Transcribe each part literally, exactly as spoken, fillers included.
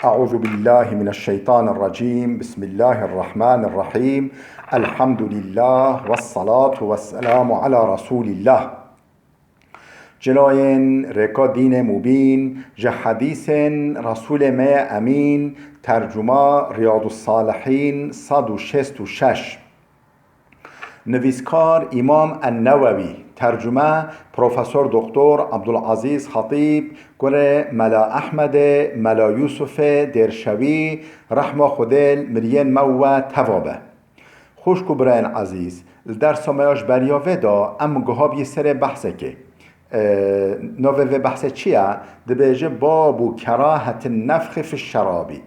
أعوذ بالله من الشيطان الرجيم. بسم الله الرحمن الرحيم. الحمد لله والصلاة والسلام على رسول الله. Cilayên rêka dînê mubîn, ji hedîsên Resûlê me yê Emîn, tercuma Riyadus Salihîn, sed û şêst û şeş. Nivîskar Îmam En-Newewî, tercume Profesor Doktor Abdulazîz Xetîb, kurê Mela Ehmedê, Mela Yûsufê Dêrşewî, rehma Xwedê li miriyên me û we teva be. Xwişk û birayên ezîz, li dersa me ya ji beriya vê de em gihabiyê serê behsekê. E, navê vê behsê çi ye? Dibêje, Babu kerahetin nefxi fi şerabî.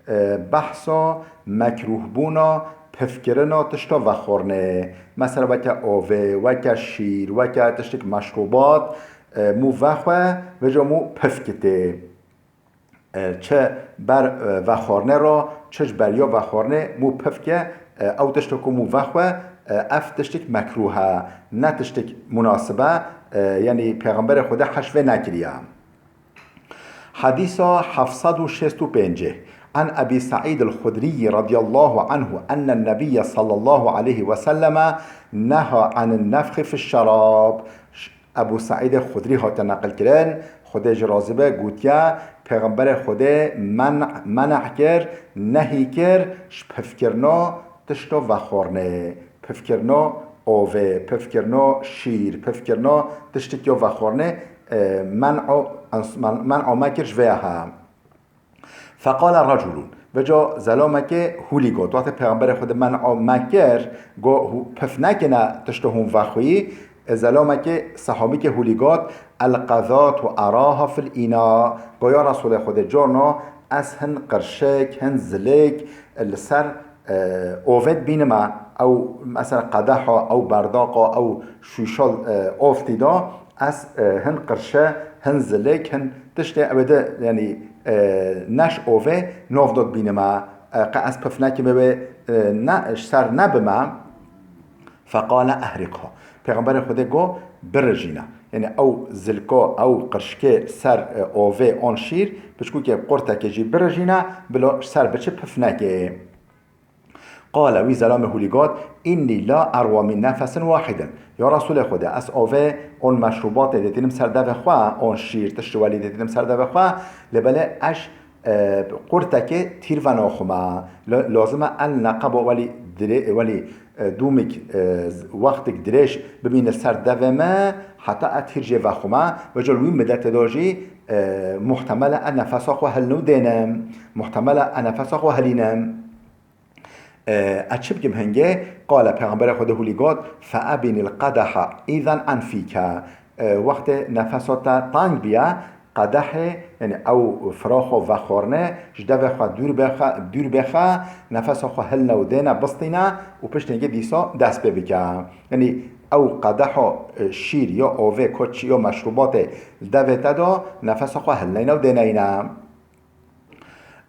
E, behsa mekrûhbûna pifkirina tişta vexwarinê. Mesela weke avê, weke şîr, weke tiştek meşrûbat, e, mû vexwe, vêca mû pifkitê. E, çi ber, e, vexwarinê re, çi ji beriya vexwarinê mû pifke, e, ew tişta ku mû vexwe, e, ev tiştek mekrûh e, ne tiştek munasib e, e, yanî Pêxemberê Xwedê heş vê nekiriye. Hedîsa heft sed û şêst û pêncê. An Ebî Seîd el-Xudrî radiyallahu anhu enne Nebiyye sallallahu aleyhi ve selleme neha anin nefxi fi şerab. Ebû Seîdê Xudrî hate neqilkirin, Xwedê jî razî be, gotiye, Pêxemberê Xwedê men-, meneh kir, nehî kir, ji pifkirina tişta vexwarinê, pifkirina avê, pifkirina şîr, pifkirina tiştek ya vexwarinê, e, men'a, ens-, men-, men'a me kir ji vê ya he. Feqale reculun. Vêca zelamekê hûlî got. Wextê Pêxemberê Xwedê men'a me kir, got, hû-, pif nekine tişta hûn vexwî. E, zelamekê, sehabîkê hûlî got, "El qezatu araha fil îna." Got, "Ya Resûlê Xwedê, carna ez hin qirşik, hin zilik, e, li ser, e, ovê dibînime. Ew, mesela qedeha, ew berdaqa, ew şûşa, e, ov tî de, ez, e, hin qirşe, hin zilik, hin tiştê ew ê de, yanî, e, neş ovê nav de dibînime. E, qe ez pif nekime wê, e, ne, ji ser nebime." Feqale ehriqha. Pêxemberê Xwedê got, "Birijîne." Yanî ew zilka, ew qirşkê ser, e, ovê an şîr, piçkûkê qurtekê jî birijîne, bila ji ser biçe pif neke. Qale, wî zelamê hûlî got, "Înnî la erwa min nefesin wahidin." Ya Resûlê Xwedê, ez avê on meşrûbatê dêtînim ser devê xwe, on şîr, tişt welî dêtînim ser devê xwe, lê belê ez, e, qurtekê tîr venaxwime. La-, lazim e el neqeba welî dirê-, welî, e, dûmik, e, z-, wextik dirêj bimîne ser devê me, heta ez tîr jê vexwime. Vêca li wî midetê de jî, e, muhtemel e ez nefesa xwe hilnim û dênim. Muhtemel e ez nefesa xwe hilînim. E, ez çi bikim hingê? Qale, Pêxemberê Xwedê hûlî got, "Feebinil qedeha îzen an fîke." E, wextê nefesa te teng biya, qedehê, yanî ew firaxa vexwarine, ji devê xwe dûr bêxe, dûr bêxe, nefesa xwe hilne û dêne, bistîne û piştê hingê dîsa dest pê bike. Yanî ew qedeha, e, şîr ya ovê, koç ya meşrûbatê li devê te de nefesa xwe hilneyne û dêneyne.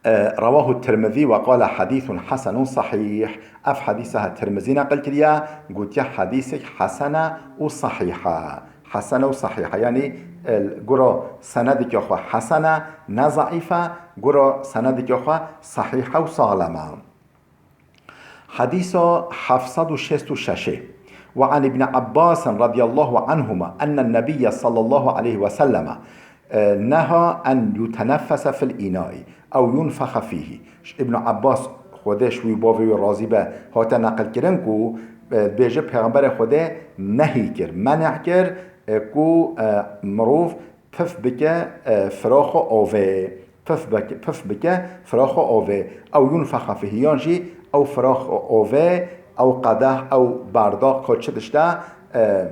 E, rewahu Tirmizî ve qale hedîsun hesenun sahîh. Ev hedîsa he Tirmizî neqil kiriye, gotiye hedîsek hesene û sahîh e. Hesene û sahîh e. Yanî, e, gura senedeke xwe hesene, ne zeîf e, gura senedeke xwe sahîh e û saxlem e. Hedîsa heft sed û şêst û şeş. Ve an Îbni Abbas radiyallahu anhuma enne Nebiyye sallallahu aleyhi ve selleme, e, neha en yuteneffese fil înaî ew yunfexe fîhî. Ji Îbni Abbas, Xwedê ji wî bavê wî razî be, hate neqilkirin ku, e, dibêje Pêxemberê Xwedê nehî kir, menê kir, e, ku, e, mirov pif bike, e, firaxa ovê. Pif bike, pif bike firaxa ovê. Ew yunfexe fîhî, yan jî ew firaxa ovê, ew qedeh, ew berdaq, ka çi tişt e, e,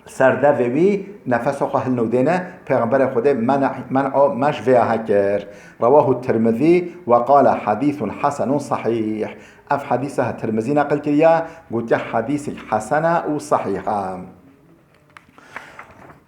ser devê wî nefesa xwe hilne û dêne, Pêxemberê Xwedê mena, men'a me ji vê ya he kir. Rewahu Tirmizî ve qale hedîsun hesenun sahîh. Ev hedîsa he Tirmizî neqil kiriye, gotiye hedîsek hesen e û sahîh e.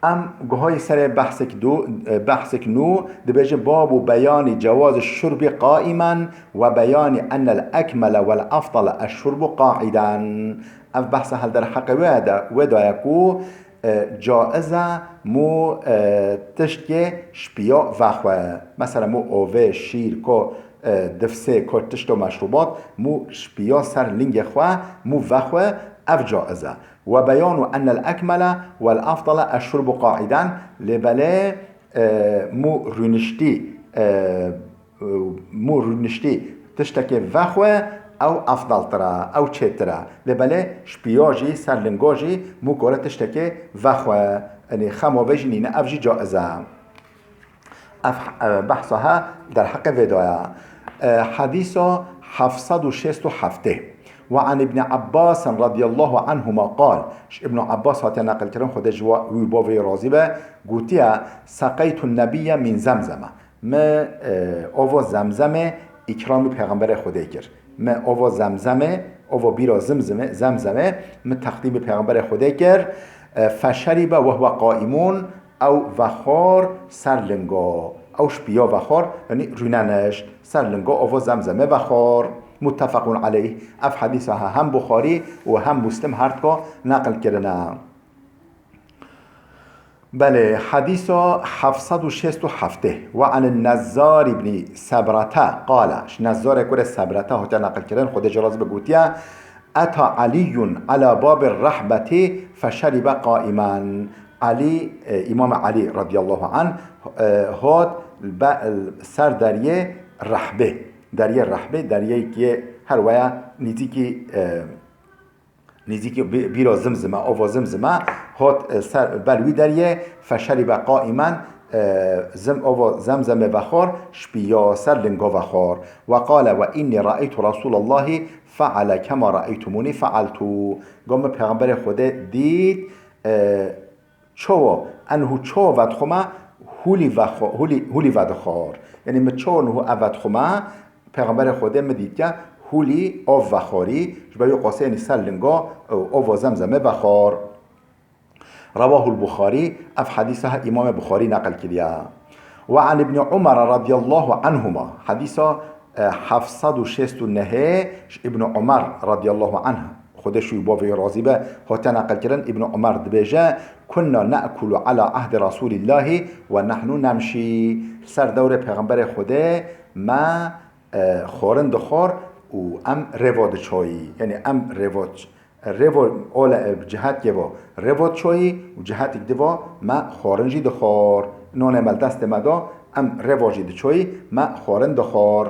Em guhayî serê behsek dû, behsek nû dibêje, babu beyanî cewazî şurbî qaimen ve beyanî ennel ekmele wel efdale eşşurbu qaiden. Ev behsa hel derheqê wê de, wê daye ku E, caiz e mû, e, tiştkê şpiya vexwe. Mesela mû ovê, şîr, ko, e, difsê, ko tişto meşrûbat, mû şpiya ser lingê xwe, mû vexwe, ev caiz e. Ve beyanu ennel ekmele vel afdale eşşurbu qaiden, lê belê, e, mû rûniştî, e, mû rûniştî tiştekê vexwe, ew efdaltir e, ew çêtir e. Lê belê şpiya jî, ser linga jî mû kore tiştekê vexwe. Yanî xema vê jî nîne, ev jî caiz e. Ev, e, behsa he derheqê vê de ye. E, hedîsa heft sed û şêst û heftê. Ve an Îbnî Abbas radiyallahu anhuma qal, ji Îbnî Abbas hatiye neqilkirin, Xwedê ji wa-, wî bo vê razî be, gotiye, Seqeytun nebiyye min zemzeme. Mi, e, ovo zemzemê îkramî Pêxemberê Xwedê kir. Mi ovo zemzemê, ovo bîra zimzimê, zemzemê, mi teqdîmî Pêxemberê Xwedê kir. E, feşerîbe ve huve qaimun, ew vexwar ser linga. Ew şpiya vexwar, yanî rûnenişt, ser linga ovo zemzemê vexwar. Muttefequn aleyh. Ev hedîsa he hem Buxarî û hem Muslim her dika neqil kirine. Belê, hedîsa heft sed û şêst û heftê. Ve an Nezzar ibnî Sebrete qale. Ji Nezzarê kurê Sebrete hatiye neqilkirin, Xwedê jê razî be, gotiye, Eta Eliyun ala babir rehbetî feşeribe qaimen. Elî, e, Îmam Elî radiyallahu anh, e, hat be-, ser deriyê rehbê. Deriyê rehbê, deriyeyekê her waya nîzîkî, e, Nêzîkî bî-, bîra zimzime, ova zimzime, hot, e, ser, ber wî deriyê, feşerîbe qaimen, e, zim-, ova zemzemê vexwar, şpiya ser linga vexwar. Ve qale ve înnî reeytu Resûlallahî feale kema reeytumûnî fealtu. Got, min Pêxemberê Xwedê dît, e, çawa, en hû çawa vedixwime, hûlî vexwe-, hûlî, hûlî vedixwar. Yanî min çawa niho ev vedixwime, Pêxemberê Xwedê min dîtiye hûlî av vexwarî, ji ber wî qasê, yanî ser linga, e, ova zemzemê vexwar. Rewahul Buxarî, ev hedîsa he Îmamê Buxarî neqil kiriye. Ve an Îbnî Umar radiyallahu anhuma, hedîsa, e, heft sed û şêst û nehê ji Îbnî Umar radiyallahu anh, Xwedê ji wî bo vê razî be, hate neqil kirin, Îbnî Umar dibêje, Kunna ne'kulu ala ahdi Resûlîllahî ve nehnu nemşî. Ser dewrê Pêxemberê Xwedê me, e, xwarin dixwar û em rêva diçayî. Yanî em rêva ç-, rêva ole, e, cihetkê va rêva diçayî û cihetik di va me xwarin jî dixwar. Nonê me li destê me da, em rêva jî diçayî, me xwarin dixwar.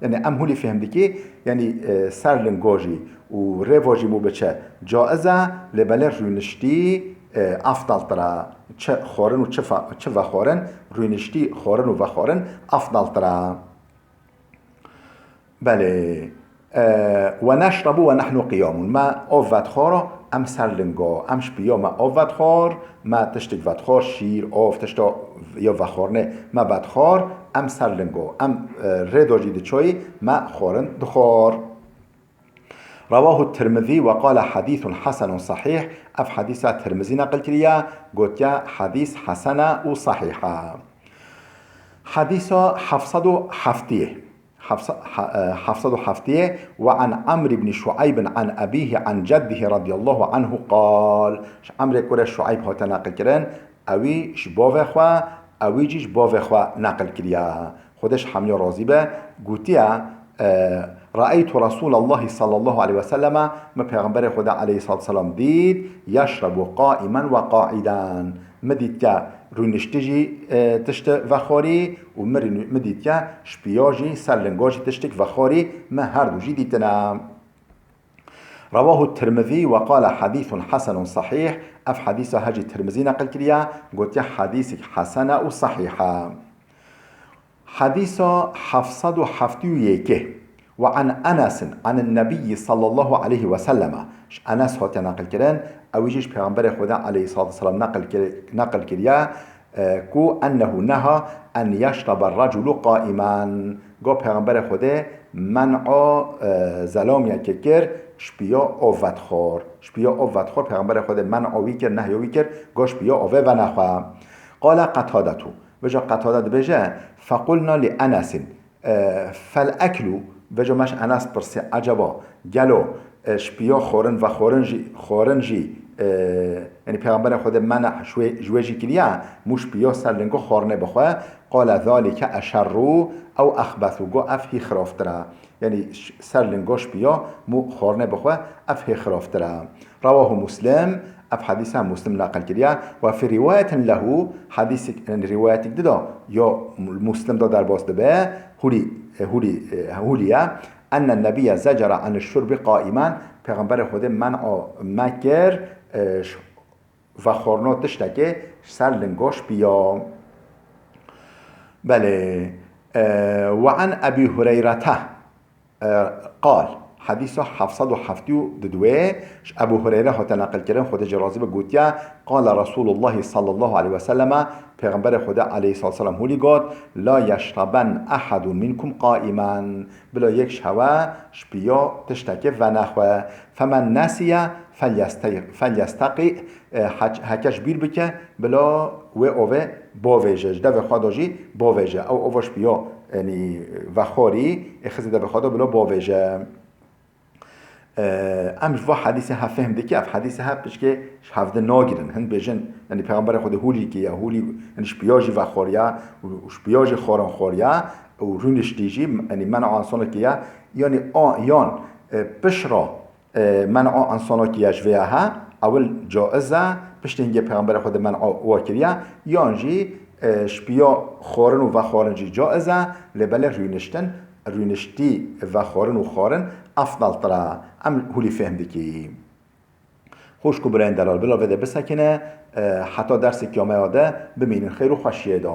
Yanî em hûlî fêhm dikî, yanî, e, ser linga jî û rêva jî mû biçe caiz e, lê belê rûniştî, e, efdaltir e. Çi xwarin û çi fe-, çi vexwarin, rûniştî xwarin û vexwarin efdaltir e. Belê. E, ve neşrebu ve nehnu qiyamun. Me av vedixwar, em ser linga, em ji piya me av vedixwar, me tiştik vedixwar, şîr, av, tişta ya vexwarinê me vedixwar, em ser linga, em, e, rêda jî diçayî, me xwarin dixwar. Rewahu Tirmizî ve qale hedîsun hesenun sahîh. Ev hedîsa Tirmizî neqil kiriye, gotiye hedîs hesen e û sahîh e. Hedîsa heft sed û heftê. Heft sed, he-, e, heft sed û heftê, ve an Amr ibn Şuayb an ebîhi an ceddîhi radiyallahu anhu qal. Ji Amrê kurê Şuayb hate neqil kirin, ewî ji bavê xwe, ewî jî ji bavê xwe neqil kiriye. Xwedê ji hemiya razî be, gotiye, e, Reeytu Resûlallahî sallallahu aleyhi ve selleme, min Pêxemberê Xwedê aleyhissalatu vesselam dît, yeşrebu qaimen ve qaiden. Min dîtke rûniştî jî, e, tişt vexwarî û min rûn-, min dîtke ji piya jî ser linga jî tiştik vexwarî, min her du jî dîtine. Rewahu Tirmizî ve qale hedîsun hesenun sahîh. Ev hedîsa he jî Tirmizî neqil kiriye, gotiye hedîsik hesen e û sahîh e. Hedîsa heft sed û heftê û yekê. Ve an Enesin an Nebiyyi sallallahu aleyhi ve selleme. Ji Enes hate neqil kirin, ew jî ji Pêxemberê Xwedê aleyhissalatu vesselam neqil kir-, neqil kiriye, e, ku ennehu neha en yeşrebe reculu qaimen. Got Pêxemberê Xwedê men'a, e, zelamiyekê kir, ji piya av vedixwar. Ji piya av vedixwar, Pêxemberê Xwedê men'a wî kir, nehya wî kir, got ji piya avê venexwe. Qale Qetadetu. Vêca Qetada dibêje, fequlna li Enesin, e, fel eklu, vêca me ji Enes pirsî, eceba, gelo, e, ji piya xwarin vexwarin jî, xwarin jî, e, Yanî Pêxemberê Xwedê mena ji wê, ji wê jî kiriye, mû şpiyo ser lingo xwarinê bixwe, qala zalike eşerru ew exbesu, got ev hî xiraftir e. Yanî ş-, ser lingo şpiyo mû xwarinê bixwe, ev hî xiraftir e. Rawahu Muslim, ev hedîsa Muslim naqil kiriye. Ve fi riwayetin lehu, hedîsik, yanî riwayetik dida, ya Muslim da derbas dibe, hûlî, hûlî, hûlî ye. Enne nebiye zecera an şurbi qaimen, Pêxemberê Xwedê men'a me kir, e, ş-, vexwarina tiştekê ser lingo şpiya. Belê. E, ve an Ebî Hureyrete, e, qal, hedîsa heft sed û heftê û du, ji Ebû Hureyre hate neqilkirin, Xwedê jê razî be, gotiye, qala Resûlullahî sallallahu aleyhi ve selleme, Pêxemberê Xwedê aleyhissalatu vesselam hûlî got, la yeşraben ehedun minkum qaimen, bila yek ji hewe şpiya tiştekê venexwe, femen nesiye felyeste-, felyesteqî, e, hek-, heke ji bîr bike, bila wê ovê bavêje, ji devê xwe de jî bavêje. Ew ova şpiya, yanî vexwarî, ê xizî devê xwe de, bila bavêje. E, em ji va hedîsê hev fêhm dike, ev hedîsê hev pişkê ji hevdî nagirin. Hin bêjin, yanî Pêxemberê Xwedê hûlî kiriye, hûlî, yanî şpiya jî vexwariye û, û şpiya jî xwarin xwariye û rûniştî jî, yanî men'a insana kiriye, yanî a, yan, e, pişra, e, men'a insana kiriye ji vê ya he, ewil caiz e, piştî hingê Pêxemberê Xwedê men'a wa kiriye, yan jî, e, şpiya xwarin û vexwarin jî caiz e, lê belê rûniştin, rûniştî vexwarin û xwarin efdaltir e. Em hûlî fêhm dikî. Xwişk û birayên delal, bila vê de bisekine, e, heta dersê kiyameya de bimînin xêr û xweşiyê de.